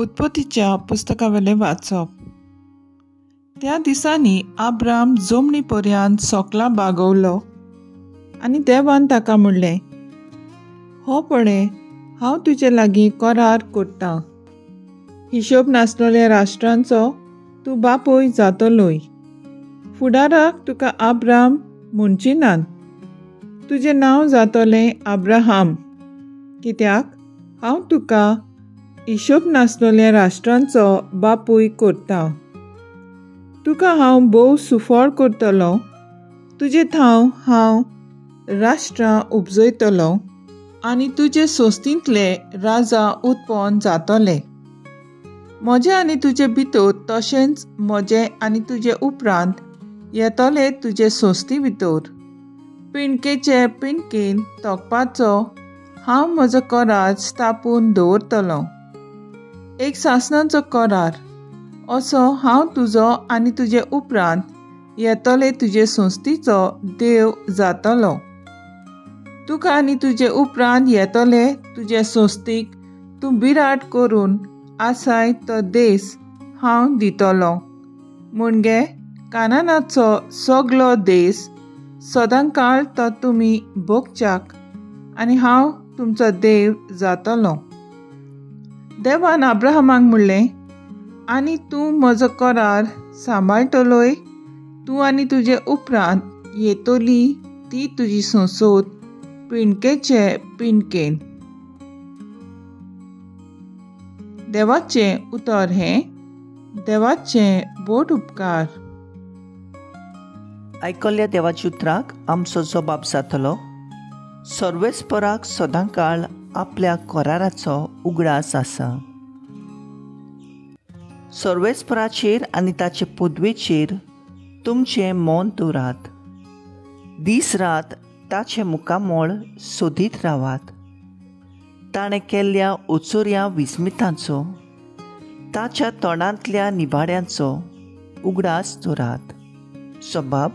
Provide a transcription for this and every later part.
उत्पत्तीच्या पुस्तकावेलें वाचप. त्या दिसांनी आब्राम जमनी पर्यंत सोकला बागवलो आनी देवान ताका म्हणलें, हो पळय, हांव तुजे लागीं करार करतां, हिशोब नासलेल्या राष्ट्रांचो तूं बापूय जातलोय. फुडाराक तुका आब्राम म्हणची नात, तुजें नांव जातलें आब्राहाम, कित्याक हांव तुका हिशोब नासलेल्या राष्ट्रांचो बापूय करता. तुका हांव भोव सुफळ करतलो, तुजे थाव हांव राष्ट्रां उपजयतलो आनी तुजे सोस्तींतले राजा उत्पन्न जातले. म्हजें आनी तुजे भितर तशेंच म्हजें आनी तुजे उपरांत येतले तुजे सोस्ती भितर पिणकेचे पिणकेन तोकपाचो हांव म्हजो करार स्थापून दवरतलो. एक सासणाचो करार असो हांव तुजो आनी तुजे उपरांत येतले तुजे संस्थेचो देव जातलो. तुका आनी तुजे उपरांत येतले तुजे संस्थेक तूं बिराट करून आसाय तो देस हांव दितलो, म्हणजे कानानाचो सगलो देस सदांकाळ तो तुमी भोगच्याक आनी हांव तुमचो देव जातलो. देवान अब्राहमाक म्हणलें, आनी तूं म्हजो करार सांबाळटलोय, तूं आनी तुजे उपरांत येतली ती तुजी संसद पिणकेचे पिणकेन. देवाचें उतर हें देवाचें बोट उपकार. आयकल्ल्या देवाच्या उतराक आमचो जबाब जातलो. सर्वेस्पराक सदांकाळ आपल्या कराराचो उगडास आसा. सर्वेस्पराचेर आनी ताचे पदवेचेर तुमचें मन दवरात, दीस रात ताचें मुखामळ सोदीत रावात. ताणें केल्ल्या ओचोऱ्या विस्मितांचो, ताच्या तोंडांतल्या निवाड्यांचो उगडास दवरात. सबाब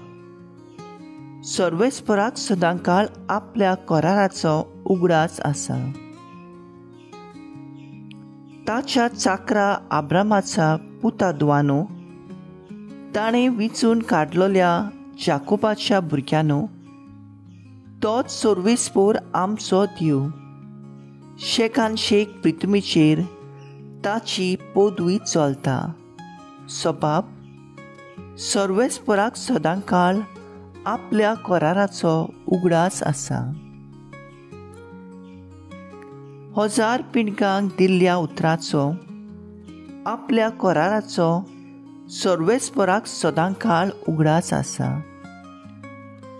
सर्वेस्पराक सदांकाळ आपल्या कराराचो उगडास आसा. ताच्या चाकरा आब्रामाचा पुता दुवानो, ताणें विचून काडलेल्या जाकोबाच्या भुरग्यांनो, तोच सर्वेस्पोर आमचो देव. शेकान शेक पृथ्वीचेर ताची पदवी चलता. सबाब सर्वेस्पराक सदांकाळ आपल्या कराराचो उगडास आसा. हजार पिणकांक दिल्ल्या उतराचो, आपल्या कराराचो सर्वेस्पराक सदांकाळ उगडास आसा.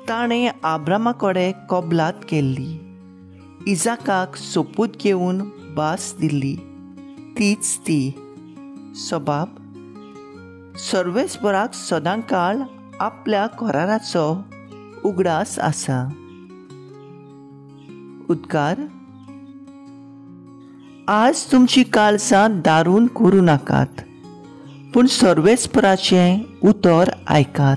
ताणें आब्रामा कडेन कबलात केल्ली, इजाकाक सोपूत घेवन भास दिल्ली, तीच ती. सबाब सर्वेस्पराक सदांकाळ आपल्या कराराचो उगडास आसा. उद्गार. आज तुमची काळजां दारून करूं नाकात, पूण सर्वेस्पराचें उतर आयकात.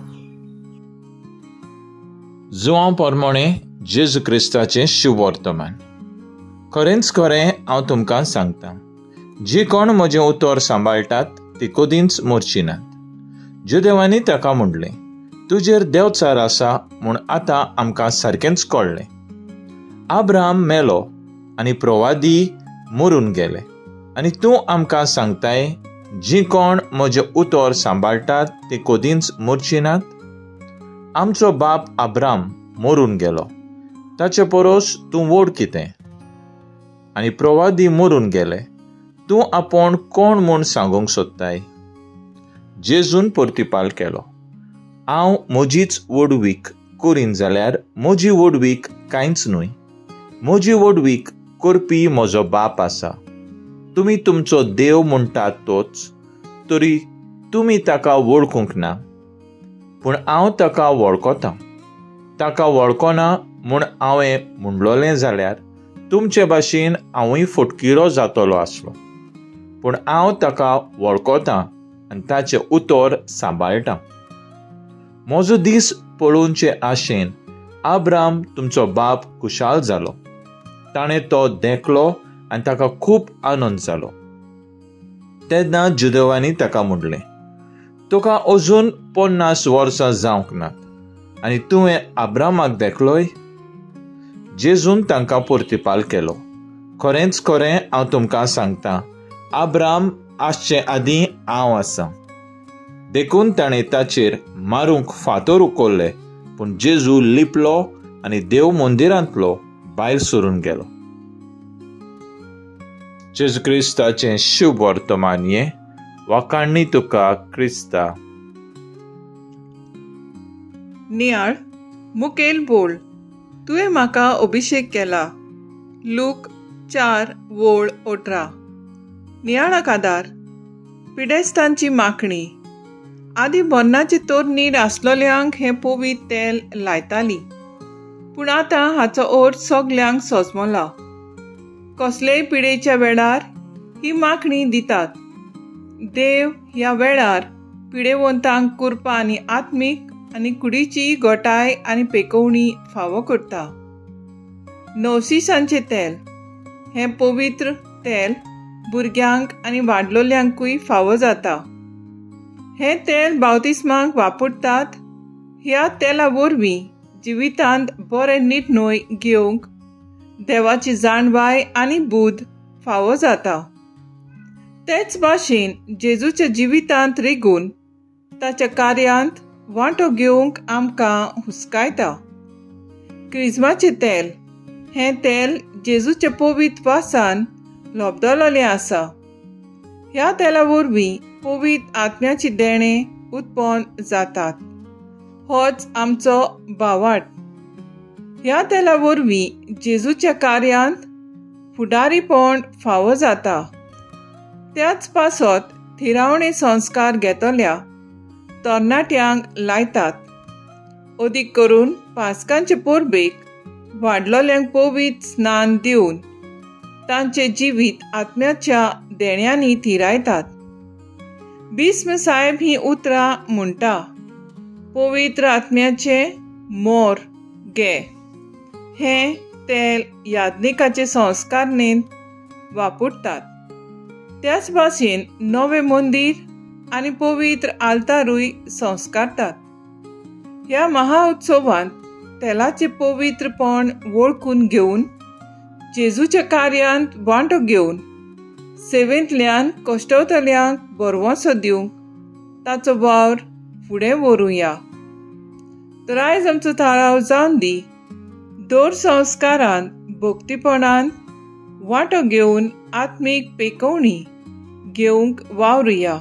जुआंव परमोणे जेजू क्रिस्ताचें शुभवर्तमान. खरेंच खरें हांव तुमकां सांगता, जी कोण म्हजें उतर सांबाळटात ती कदींच मरची नात. जुदेवांनी ताका म्हणलें, तुजेर देवचार आसा म्हूण आतां आमकां सारकेंच कळ्ळें. आब्राम मेलो आनी प्रवादी मरून गेले, आनी तूं आमकां सांगताय जी कोण म्हजें उतर सांबाळटात ती कदींच मरची नात. आमचो बाप आब्राम मरून गेलो, ताचे परस तूं व्हड कितें? आनी प्रवादी मरून गेले, तूं आपूण कोण म्हूण सांगूंक सोदताय? जेजून प्रतिपाल केलो, हांव म्हजीच व्हडवीक करीन जाल्यार म्हजी व्हडवीक कांयच न्हय. म्हजी व्हडवीक करपी म्हजो बाप आसा. तुमी तुमचो देव म्हणटात तोच, तरी तुमी ताका वळखूंक ना, पूण हांव ताका वळखतां. ताका वळखना म्हूण हांवें म्हणलोलें जाल्यार तुमचे भाशेन हांवूय फटकिरो जातलो आसलो, पूण हांव ताका वळखतां आनी ताचें उतर सांबाळटां. म्हजो दीस पळोवचे आशेन आब्राम तुमचो बाप खुशाल जालो. ताणें तो देखलो आनी ताका खूब आनंद जालो. तेन्ना जुदेवांनी ताका म्हणलें, तुका अजून 50 वर्सां जावंक नात आनी तुवें आब्रामाक देखलोय? जेजून तांकां प्रतिपाल केलो, खरेंच खरें हांव तुमकां सांगता, आब्राम आसचे आदीं हांव आसा. देखून ताणें ताचेर मारूंक फातर उखल्ले, पूण जेजू लिपलो आनी देव मंदिरांतलो भायर सरून गेलो. जेजू क्रिस्ताचें शुभ वर्तमान हें. वाखाणणी तुका क्रिस्ता. नियाळ मुखेल बोल, तुवें म्हाका अभिषेक केला. लूक 4:18. नियाळाक आदार पिडेस्तांची माखणी. आदी मरणाचे तोरणीर आसलोल्यांक हें पवित्र तेल लायताली, पूण आतां हाचो अर्थ सगल्यांक सोजमला. कसलेय पिडेच्या वेळार ही माखणी दितात. देव ह्या वेळार पिडेवंतांक कुरपा आनी आत्मीक आनी कुडीची गोटाय आनी पेकोवणी फावो करता. नवशिसांचें तेल हें पवित्र तेल भुरग्यांक आनी वाडलोल्यांकूय फावो जाता. हें तेल बावतिस्माक वापरतात. ह्या तेला वरवीं जिवितांत बरें निर्णय घेवंक देवाची जाणवाय आनी बूद फावो जाता. तेच भाशेन जेजूच्या जिवितांत रिगून ताच्या कार्यांत वांटो घेवंक आमकां हुस्कायता. क्रिज्माचें तेल हें तेल जेजूच्या पवित्र वासान लोबदलेलें आसा. ह्या तेला वरवीं पवित्र आत्म्याची देणें उत्पन्न जातात. होच आमचो भावाट. ह्या तेला वरवीं जेजूच्या कार्यांत फुडारीपण फावो जाता. त्याच पासत थिरावणे संस्कार घेतल्या तरणाट्यांक लायतात. अदीक करून पास्कांचे परबेक वाडलोल्यांक पवित्र स्नान दिवन तांचे जिवीत आत्म्याच्या देण्यांनी थिरायतात. भीष्म साहेब ही उतरां म्हणटा, पवित्र आत्म्याचे मोर गे हें तेल याज्ञिकाचे संस्कारणेंत वापरतात. त्याच भाशेन नवें मंदीर आनी पवित्र आल्तारूय संस्कारतात. ह्या महाउत्सवांत तेलाचें पवित्रपण वळखून घेवन जेजूच्या कार्यांत वांटो घेवन सेवेंतल्यान कश्टवतल्यांक भरवंसो दिवंक ताचो वावर फुडें व्हरूया. तर आयज आमचो थाराव जावन दी, दर संस्कारांत भक्तीपणान वांटो घेवन आत्मीक पेकोवणी घेवंक वावरुया.